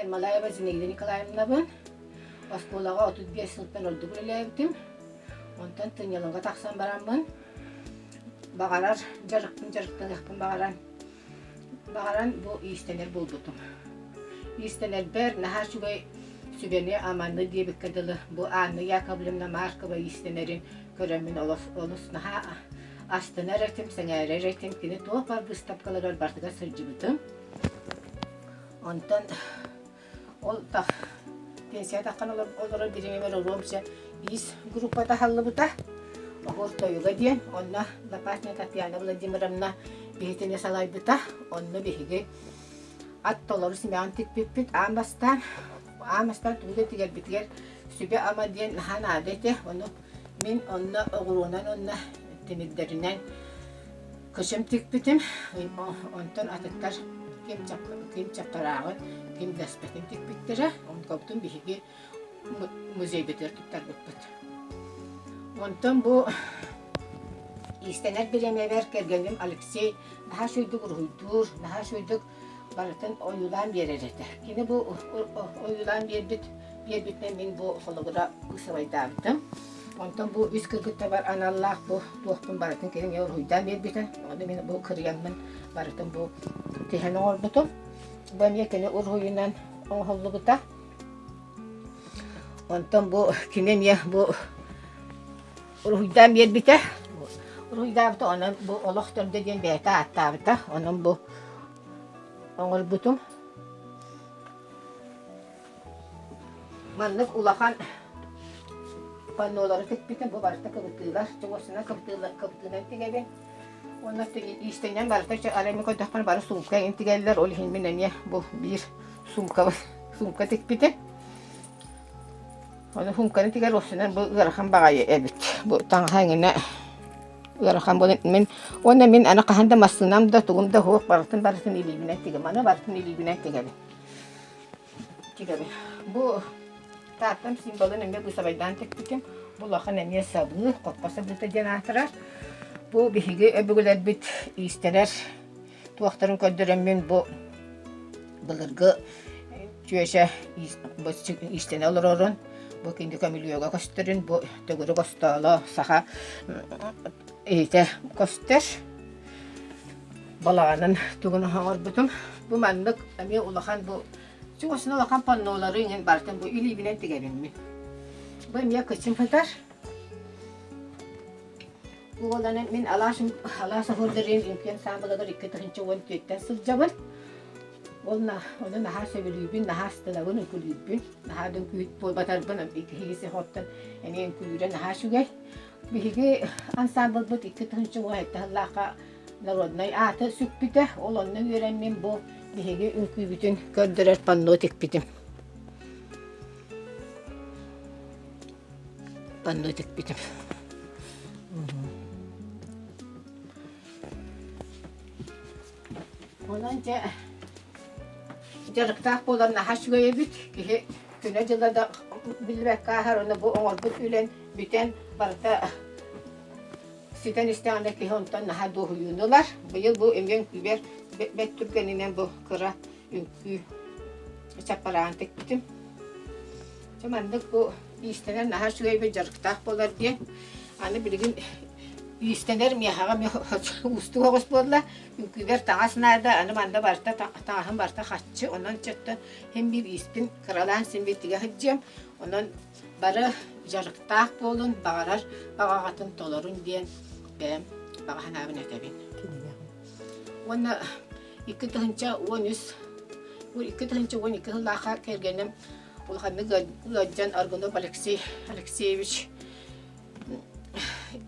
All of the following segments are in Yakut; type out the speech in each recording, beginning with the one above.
Ермолаева Зинаида Николаевнабын. Оскуолаҕа 35 сылтан ордук үлэлээбитим. Онтон сынньалаҥҥа тахсан бараммын, баҕарар дьарыкпын дьарыктаныахпын баҕаран, баҕаран бу иистэнэр буолбутум. Иистэнэрбэр наһаа үчүгэй сүбэни-аманы диэбиккэ дылы бу Анна Яковлевна Маркова иистэнэрин көрөммүн олус, олус наһаа астынар этим, сэҥээрэр этим. Кини туох баар быыстапкаларыгар барытыгар сылдьыбытым. Онтон ол тах пенсия таххан олорор бириэмэбэр оруомча иис группата аһыллыбыта. Оһуор тойуга диэн. Онно Лопатина Татьяна Владимировна биһитини салайбыта. Онно биһиги ат толору симэҕин тикпиппит. Аан бастаан аан бастаан тугу да тигэрбитигэр сүбэ-ама диэн наһаа наада этэ. Ону мин онно оҕуруонан уонна тимирдэринэн Кычым тикпитим, онтон атыттар ким, ким чаппарааҕын, ким дэспэтин тикпиттэрэ, онтубутун биһиги музейбытыгар туттарбыппыт. Онтон бу иистэнэр бириэмэбэр кэргэним Алексей наһаа үчүгэйдик уруһуйдуур, наһаа үчүгэйдик барытын ойуулаан биэрэр этэ. Кини бу ойуулаан биэрбит биэрбитинэн мин бу холобура сыбайдаабытым. Онтон бу үс кыргыттарбар аналлаах бу туохпун барытын кини эмиэ уруһуйдаан биэрбитэ. Ону мин бу кырыйаммын барытын бу тиһэн оҥорбутум. Бу эмиэ кини уруһуйунан оҥоһуллубута. Онтон бу кини эмиэ бу уруһуйдаан биэрбитэ. Уруһуйдаабыта онон бу олох төрдө диэн бэйэтэ ааттаабыта. Онон бу оҥорбутум. Маннык улахан паннолары тикпитим, бу барыта кыбытыылар, чугасынан кыбытыынан тигэбин. Уонна иистэнньэн барыта арай мин көрдөхпүнэ бары суумка эҥин тигэллэр, ол иһин мин эмиэ бу биир суумкабын суумка тикпитим. Ону суумканы тигэр уопсайынан бу ыарахан баҕайы эбит. Бу таҥаһа эҥинэ ыарахан буолан мин уонна мин аны хаһан да массыынам да тугум да суох барытын барытын илиибинэн тигэм. Аны барытын илиибинэн тигэбин. Тигэбин. Бу Тааттам символын эмиэ быысабайдаан тикпитим. Бу улахан эмиэ сабыы, хоппо сабыыта диэн аатырар. Бу биһиги өбүгэлэрбит иистэнэр туохтарын көрдөрөммүн бу былыргы чүөчэ иистэнэ олорорун, бу кинди көмүлүөгэ көстөрүн, бу төгүрүк остооло саха иһитэ көстөр. Балаҕанын тугун оҥорбутум. Бу маннык эмиэ улахан бу чугасына улахан паннолары иҥин барытын бу илиибинэн тигэбин мин. Бу эмиэ кычым сытар. Уоланан мин алаас алаас оһуордарыым үҥкүү ансаамбылыгар 2014-тэн сылдьабын. Ол ону наһаа сөбүлүүбүн, наһаа астынабын, үҥкүүлүүрбүн. Наһаа да үҥкүүһүт буолбатарбын, киһи оттон эмиэ үҥкүүлүүрэ наһаа үчүгэй. Биһиги ансаамбылбыт 2017 сыллаахха народнай ааты сүкпүтэ. Ол онно үөрэммин бу биһиги үҥкүүбүтүн көрдөрөр панно тикпитим. Панно тикпитим. Онон дьэ дьарыктаах буолан наһаа үчүгэй эбит. Киһи күнэ-дьыла да биллибэккэ ааһар, уонна бу оҥорбут үлэн бүтэн барыта ситэн истэҕинэ киһи онтон наһаа дуоһуйууну ылар. Быйыл бу эмиэ үҥкүүбэр бэрт түргэнинэн бу кыра үҥкүү чаппараан тикпитим. Дьэ маннык бу иистэнэр наһаа үчүгэйбит дьарыктаах буолар диэн. Аны билигин иистэнэр миэхэҕэ уустук оҕус буолла. Үҥкүүбэр таҥас наада, аны манна барыта таҥаһым барыта хаччы, онон чөттөн син биир ииспин кыралаан син биир тигэ сылдьыам. Онон бары дьарыктаах буолун, баҕарар баҕаҕытын толорун диэн бэйэм баҕа санаабын этэбин. Уонна 2013 2012 сыллаахха кэргэним улаханнык ыалдьан Аргунов Алексей Алексеевич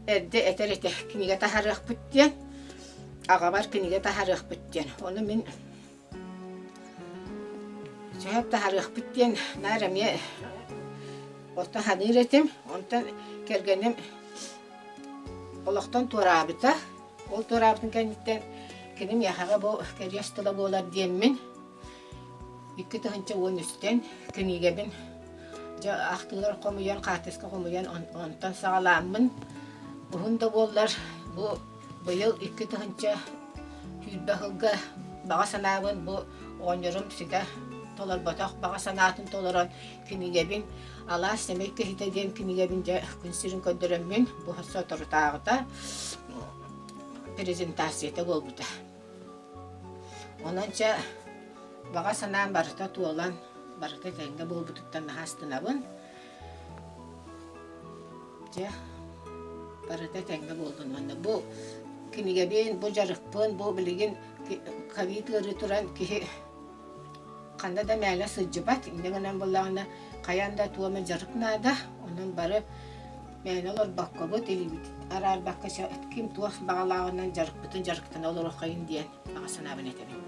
эрдэ этэр этэ кинигэ таһаарыахпыт диэн аҕабар кинигэ таһаарыахпыт диэн ону мин сөп таһаарыахпыт диэн наар эмиэ орто саныыр этим онтон кэргэним олохтон туораабыта Ол туораабытын кэнниттэн кини миэхэҕэ бу кэриэс тыла буолар диэммин 2013-тэн кинигэбин дьэ ахтыылар хомуйан, хаартыска хомуйан онтон саҕалааммын уһун да буоллар бу быйыл 2020 сылга баҕа санаабын бу оҕонньорум ситэ. толорботох баҕа санаатын толорон кинигэбин Алаас сэмэй киһитэ диэн кинигэбин дьэ күн сирин көрдөрөммүн бу соторутааҕыта презентацията буолбута. Онон чэ баҕа санаам барыта туолан, барыта этэҥҥэ буолбутуттан наһаа астынабын. Дьэ, барыта этэҥҥэ буоллун уонна бу кинигэбин, бу дьарыкпын, бу билигин ковид ыарыы туран киһи ханна да мээнэ сылдьыбат, инньэ гынан буоллаҕына хайаан да туома дьарык наада, онон бары мээнэ олорбоккобут, илиибит араарбакка ким туох баҕалааҕынан дьарыкпытын дьарыктана олоруоххайын диэн баҕа санаабын этэбин.